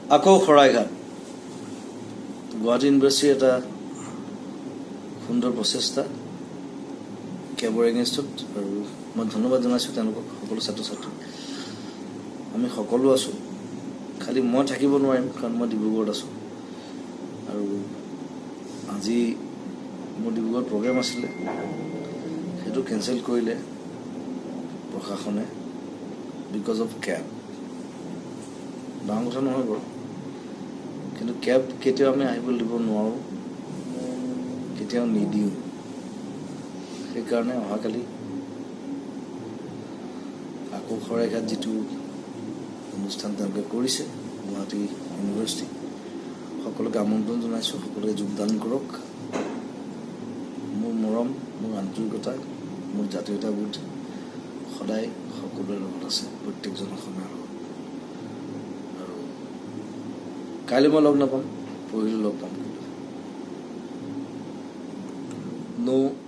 আকৌ শৰাইঘাট। গুৱাহাটী ইউনিভাৰ্চিটিৰ এটা সুন্দৰ প্ৰচেষ্টা কেবৰ এগেইনষ্টত আৰু মই ধন্যবাদ জনাইছোঁ তেওঁলোকক। সকলো ছাত্ৰ ছাত্ৰীক, আমি সকলো আছোঁ। খালি মই থাকিব নোৱাৰিম, কাৰণ মই ডিব্ৰুগড়ত আছোঁ আৰু আজি মোৰ ডিব্ৰুগড়ত প্ৰগ্ৰেম আছিলে, সেইটো কেঞ্চেল কৰিলে প্ৰশাসনে because of cab. ডাঙৰ কথা নহয় বাৰু, কিন্তু কেব কেতিয়াও আমি আহিবলৈ দিব নোৱাৰোঁ, কেতিয়াও নিদিওঁ। সেইকাৰণে অহাকালি আকৌ শৰাইঘাট যিটো অনুষ্ঠান তেওঁলোকে কৰিছে গুৱাহাটী ইউনিভাৰ্চিটি, সকলোকে আমন্ত্ৰণ জনাইছোঁ। সকলোকে যোগদান কৰক। মোৰ মৰম, মোৰ আন্তৰিকতা, মোৰ জাতীয়তাবোধ সদায় সকলোৰে লগত আছে, প্ৰত্যেকজন অসমীয়াৰ লগত। আৰু কাইলৈ মই লগ নাপাম, পৰহিলৈ লগ পাম। কিন্তু ন'।